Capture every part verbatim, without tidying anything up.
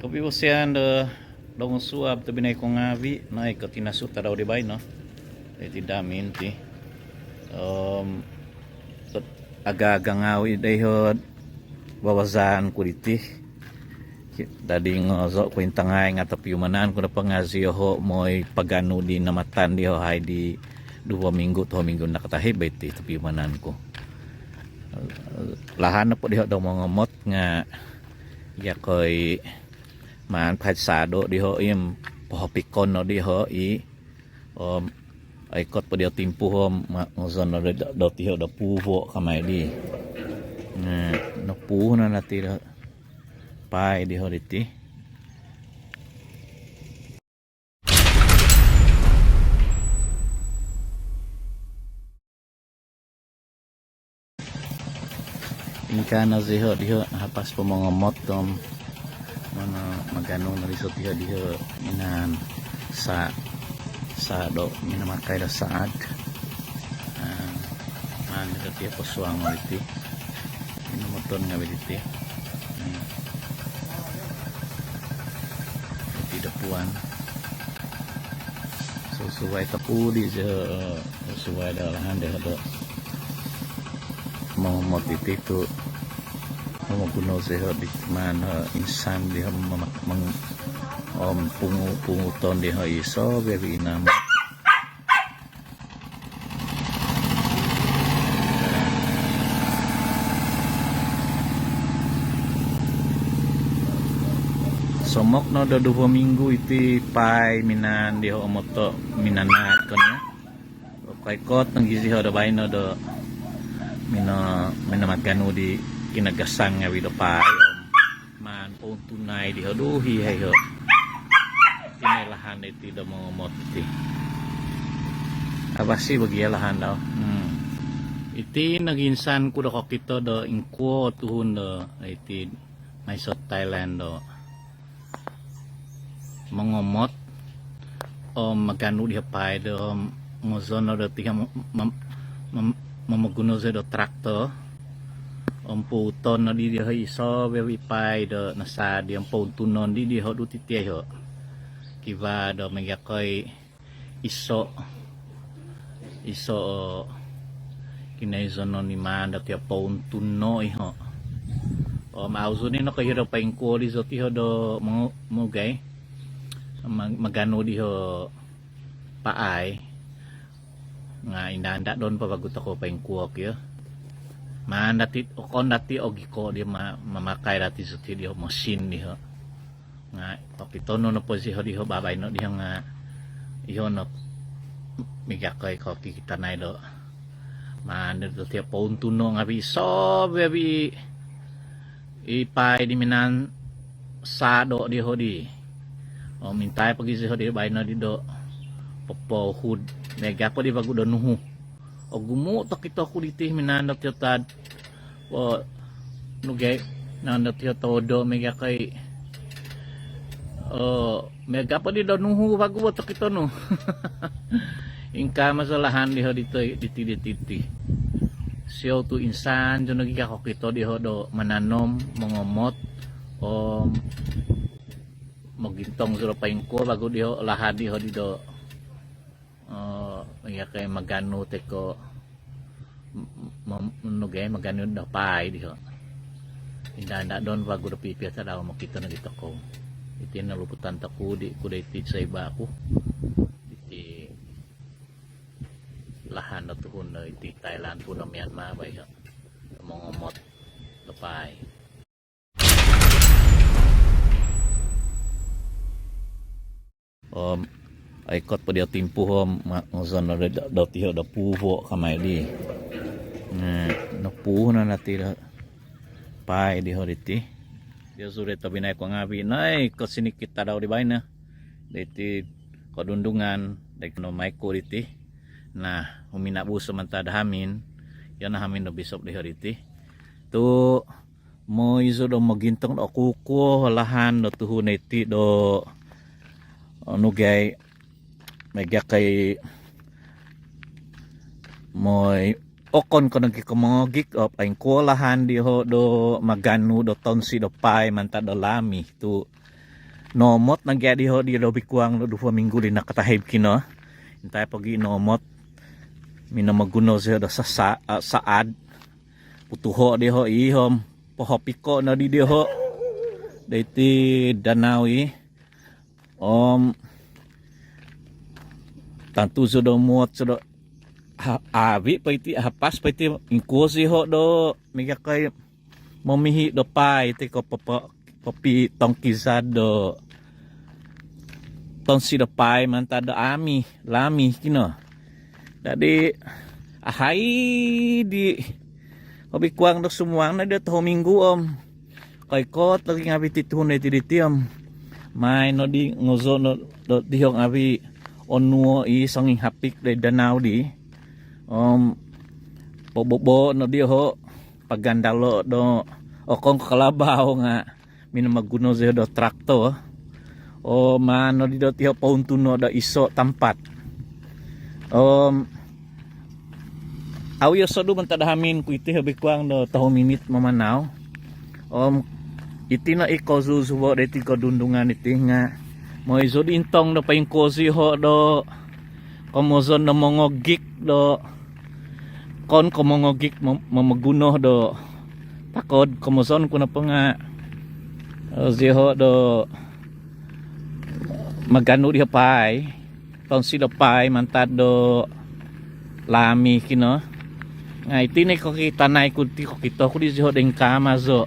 Kopiusian do dongosuab tobinai ko ngaavi', noikot tinasu tadau di baino. Iti damin ti. Om aga-aga ngaavi' daiho' babazaan ku diti. Dadi ngozo' ku intangai nga' topiumanan ku nopo nga' zioho' moi paganu di namatan dioho' hai di duvo minggu, tohu minggu nakatahib bai ti topiumanan ku. Lahan nopo diho' do mongomot nga' iakoi maan pahad sado' diho' i, pohopikon no diho' i. Om oikot po diho' timpu om ma-, ngozon no do, do tiho' do puvo' kamai di. Nga' nopuhu no nati do paai diho' diti. Ingkaa no ziho' diho' hapas po mongomot om mono maganu no diso tiho' diho' minaan sa', sa' do minamakai do saat. Maan diho' tiho' posuango iti. Minomoton ngaavi' diti. Iti do puan. Susuai topudi' ziho', susuai do lahan diho' do mongomot iti tu' momoguno ziho' di maan insan diho' mama-, mong-, om pungu-, punguton diho' iso biabi' inam. Somok no do duvo minggu iti paai minaan diho' omoto' minanaat ko nio. Koikot nogi ziho' do baino do mino-, minomaganu di kinagasang ngaavi' do paai. Maan pountunai diho' duhi hai ho'. Iti no i lahan iti do mongomot iti. Abasi bagi' o lahan dau. Hmm. Iti nogi insan ku do kokito do ingkuo tuhun do iti maiso Thailand do mongomot om maganu diho' paai do om ngozon no do tiho' mom-, mom-, momoguno ziho' do traktor om puuton no di diho' iso biabi' paai do nasaad di om pountunon di diho' do titi iho'. Kivaa do miaga' koi iso', iso' o kinaizonon i maan do tiho' pountuno' iho'. Om au' zou ni nokoiho do poingkuo di zo tiho' do mo-, mogai ma-, maganu diho' paai. Nga' inda-andadon po vagu tokou poingkuo kio. Maan dati', okon dati' ogiko' di ma-, mamakai dati' zo tiho' diho' mosin diho'. Nga' okito no nopo ziho' diho' babaino diho' nga' iho' no miaga' koi kokikitanai do maan do tiho' pountuno' ngaavi' iso biabi' i paai di minaan sado' diho' di. Om intai pogi' ziho' di baino di do popouhud. Miaga' po di vagu do nuhu. Ogumu' tokito ku diti minaan do tiho' taad. O, nu gai, naan do tiho' todo' miaga' koi. O, miaga' po di do nuhu vagu bo tokito nu. Ingkaa maso lahan diho' diti, diti, diti, diti. Siou tu' insan zou nogi' ka kokito diho' do mananom, mongomot om mogintong zou do poingkuo vagu diho' lahan diho' di do Oo, iya kai maganu tiko, m-, m-, nu gai, maganu do paai diho. Inda-inda don vagu do pipio tadau mokito nogi tokou. Iti no luputan toku di, ku do iti soiba ku. Iti lahan do tuhun do iti Thailand pun do Myanmar bai iho. Mongomot do paai. Om, oikot po diho timpu om, ma-, ngozon do, do, do tiho do puvo kamai di. Nga, nopuvo no nati do paai diho diti. Diho suri tobinai ko ngavi, noikot sinikit tadau di baino. Diti kodundungan, dai kono maiku diti. Nah, huminabus mantad hamin. Iyo no hamin do bisop diho diti. Tu, moizo do mogintong do kukuo lahan do tuhun iti do, nu gai, miaga kai moi okon ko nogi ko mongogik, o, poingkuo lahan diho do maganu do tonsi do paai mantad do Lami tu Noomot nogi diho di lobi kuang do duvo minggu di nakatahib kino. Intai pogi noomot, minomoguno zioho do sasa-, ah, saad. Putuho diho i om pohopiko nodi diho doiti danau i. Om tantu zou do muot zou do ha-, avi po iti, hapas po iti, ingkuo zioho do miaga koi momihi do paai toi ko popo-, popitongkizad do tonsi do paai mantad do aami, laami kino. Dadi ahai di hobi kuang do sumuang no do tohu minggu om koikot logi ngavi ti tuhun doiti diti om mai nodi ngozo no do diho ngavi onuo i songihapik do danau di. Om pobobo no diho pagandalo do okon ko kalabau nga minomoguno zioho do traktor. Om maan nodi do tiho pountuno do iso tampat. Om au io sodu mantad hamin ku iti hobi kuang do tohu minit mamanau. Om iti no i kozuzuvo doiti kodundungan iti nga moi zou di intong do poingkuo zioho do komozon do mongogik do okon ko mongogik mom-, momoguno do takod komozon ku nopo nga, eh, zioho do maganu diho paai, tonsi do paai mantad do laami kino. Nga iti no i kokitanai ku ti, kokito ku di zioho do ingkaa mazo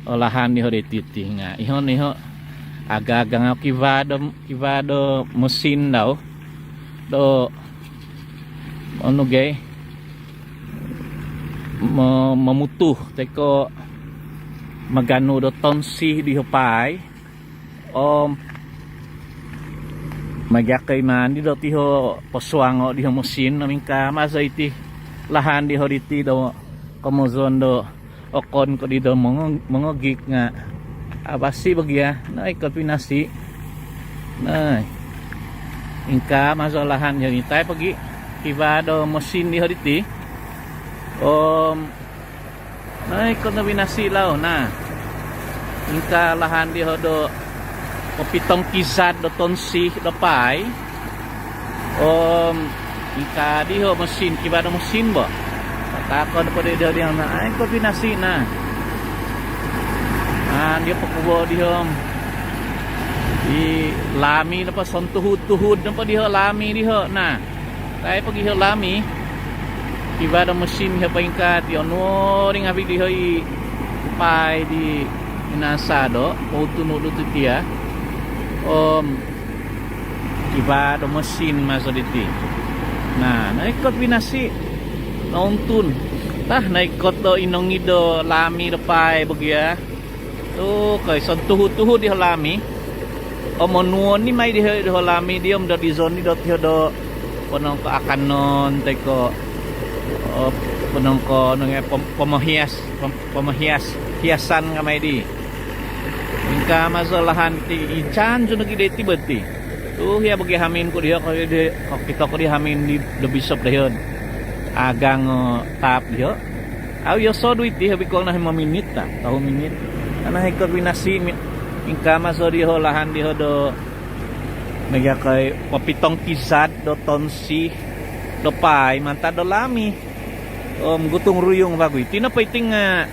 o lahan diho doiti ti nga iho no iho aga-aga nga kivaa do, kivaa do mesin dau do onu gai mo-, momutu toi ko maganu do tonsi diho paai. Om miaga koi maan di do tiho posuango diho mesin om ingkaa mazo iti lahan diho diti do komozon do okon ko di do mongo-, mongogik nga abasi bogia. Noikot vinasi. Nah, ingkaa mazo lahan diho, intai pogi kivaa do mesin diho diti. Om noikot no vinasi lau, nah. Ingkaa lahan diho do popitongkizad do tonsi do paai. Om ingkaa diho mesin, kivaa do mesin bo. Takon po di diho, diho, nah, ai ko vinasi, nah. Nah, diho pokubo diho. I laami nopo sontuhud-tuhud nopo diho laami diho, nah. Intai pogi iho laami. Kivaa do mesin iho poingkaa ti onuo di ngavi diho i paai di minasa do pountunu do titia. Om kivaa do mesin mazo diti. Nah, noikot vinasi. Nountun. Tah, noikot do inongid do laami do paai bogia. Tu koi sontuhud-tuhud diho laami. Om onuo ni mai diho, diho laami di om do dizon ni do tiho do ponongko akanon toi ko, oh, ponongko nonge pom-, pomohias, pom-, pomohias, hiasan nga mai di. Ingkaa mazo lahan ti, insan zou nogi doiti bo ti. Tu hia bogia hamin ku diho, kokito ku di hamin di do bisop diho. Agang, oh, taap diho. Au io sodu iti hobi kuang no himo minit ta, tohu minit. Noikot vinasi mi-, ingkaa mazo diho lahan diho do miaga koi popitongkizad do tonsi do paai mantad do laami. Om gutung ruyung vagu. Iti nopo iti nga,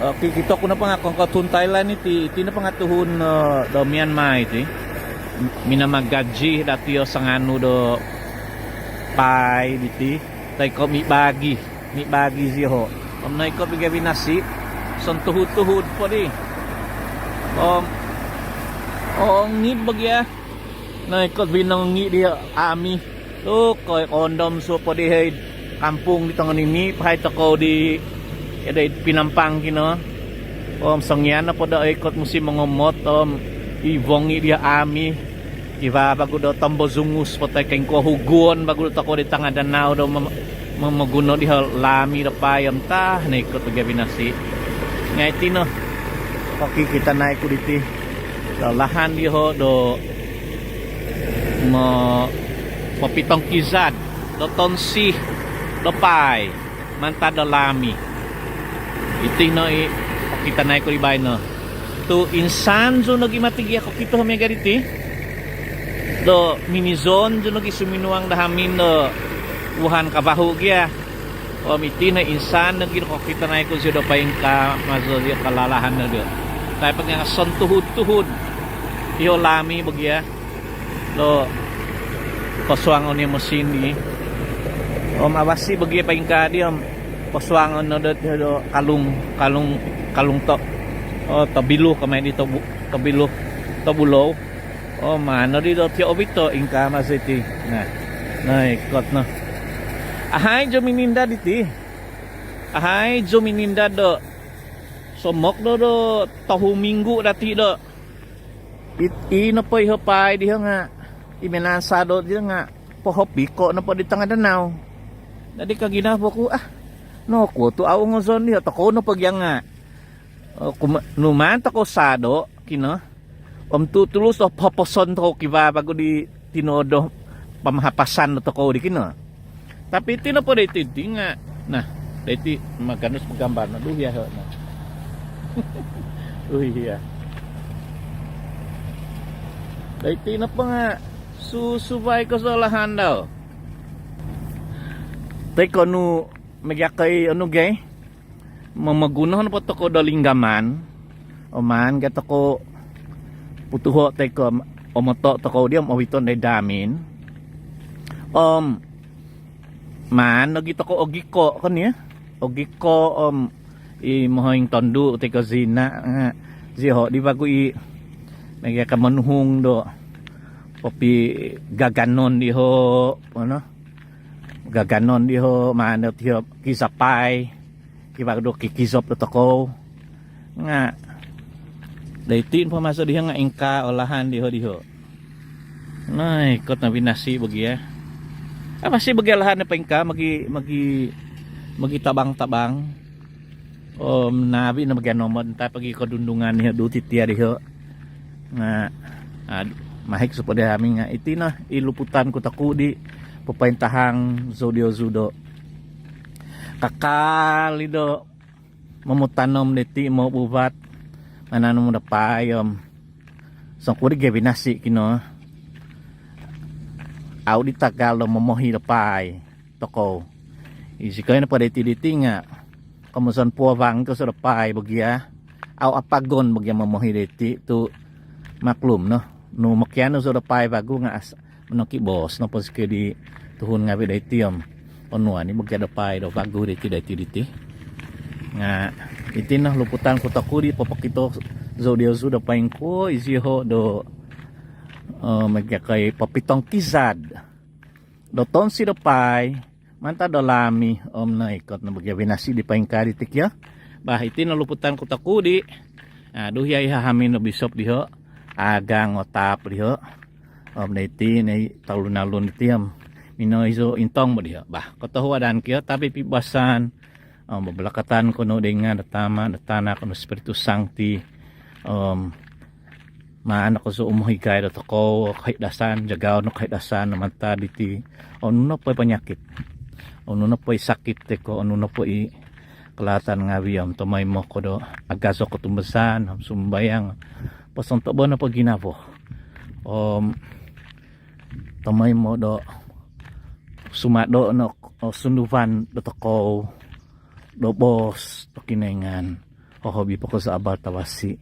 eh, kokito ku nopo nga okon ko tuhun Thailand iti, iti nopo nga tuhun, eh, do Myanmar iti. Minamagaji dati o sanganu do paai diti. Toi ko mibaagi, mibaagi zioho. Om noikot bogia vinasi, sontuhud-tuhud po di. Om ongid bogia. Noikot vinongi diho aami. Tu koi kondom zou po di hai kampung di tongonini, pahai tokou di, ya, di Penampang kino. Om songian nopo do oikot musim mongomot om ivongi diho aami. Kivaa vagu do tombozungus po toi ko ingkuo huguon vagu do tokou di tanga danau do mem-, momoguno diho laami do paai om tah, noikot bogia vinasi. Nga iti no kokikitanai ku diti do lahan diho do mo-, popitongkizad do tonsi do paai mantad do laami. Iti no i kokitanai ku di baino. Tu insan zou nogi moti gia kokito miaga diti do minizon zou nogi suminuang do hamin do vuhan kavahu gia. Om iti no insan nogi do kokito nai ku zioho do poingkaa mazo zioho kalalahan no dio. Tapi pogi nga sontuhud-tuhud iho lami bo gia do posuangon io mesin di. Om avasi bo gia poingkaa di om posuangon no do, do kalung, kalung, kalung to, o, tobiluh kamai di tobu-, tobiluh, tobulou. O, maan no di do tio ovito ingkaa mazo iti. Nah, nah, ikot no. Ahai zou minindad iti. Ahai zou minindad do somok do, do tohu minggu dati do. It, i nopo iho paai diho nga i minaan sado diho nga pohopiko nopo di tanga danau. Dadi kaginavo ku, ah, nokuo tu au ongozon diho, tokou nopo gia nga, eh, kuma-, numaan tokou sado kino. Om tutulus o poposon tokou kivaa vagu di tinoodo pamahapasan do tokou di kino. Tapi iti nopo doiti, iti nga, nah, doiti maganus magambar no, duhia ho, nah. Duhia. Doiti nopo nga susuvai ko solahan dau. Toi ko nu miaga koi onu gai, momoguno nopo tokou do linggaman, om maan gia tokou putuho toi ko omoto tokou di om oviton doid hamin. Om maan nogi tokou ogiko kon io. Ogiko om i mohoing tondu toi ko zina nga zioho di vagu i miaga ka monuhung do popigaganon diho, ono. Gaganon diho, maan do tio kizapai. Kivaa do kikizop do tokou. Nga doiti nopo mazo diho nga ingkaa o lahan diho, diho. Nah, ikot no vinasi bo gia. Avasi bo gia lahan do poingkaa, mogi, mogi, mogitabang-tabang. Om naavi no mogi anomod, ntah pogi kodundungan diho, duti tia diho. Nga, ah, mahik sopo di hamin nga iti no i luputan ku toku di popointahang zou diozu do kakal i do momutanom diti, mobuvat, mananom do paai om songkuo di gia vinasi kino. Au di tagal do momohi do paai tokou. Izikoi nopo doiti, diti nga komozon puavang ko zou do paai bo gia. Au apagon bo gia momohi doiti tu maklum no. Nu mokianu zou do paai vagu nga as-, monoki boos nopo zikoi di tuhun ngaavi doiti om onuan i bo gia do paai do vagu doiti, doiti, diti. Nga iti no luputan ku toku di popokito zou diozu do poingkuo izioho do, eh, miaga koi popitongkizad do tonsi do paai mantad do lami om noikot no bo gia vinasi di poingkaa diti kio. Bah, iti no luputan ku toku di, ah, duhia i hamin do bisop diho, agang o taap diho. Om doiti no i talun-alun diti om minoi zou intong bo diho. Bah, kotohuadan kio, tapi pibasan om babalakatan ko no doid ngaan do Tama, do Tanak, do Spiritu Sangti. Om maan no ko zou umohigai do tokou o kohidasan, jagao no kohidasan mantad diti. Onu nopo i panyakit, onu nopo i sakit toi ko onu nopo i kalaatan ngaavi om tomoimo ko do agazo kotumbazaan om sumambayang, posontobo nopo ginavo. Om tomoimo do sumado no o sunduvan do tokou do boos do Kinoingan. Hohobi po ko zou abal tavasi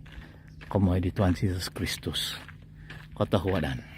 komoi di Tuhan Jesus Kristus. Kotohuadan.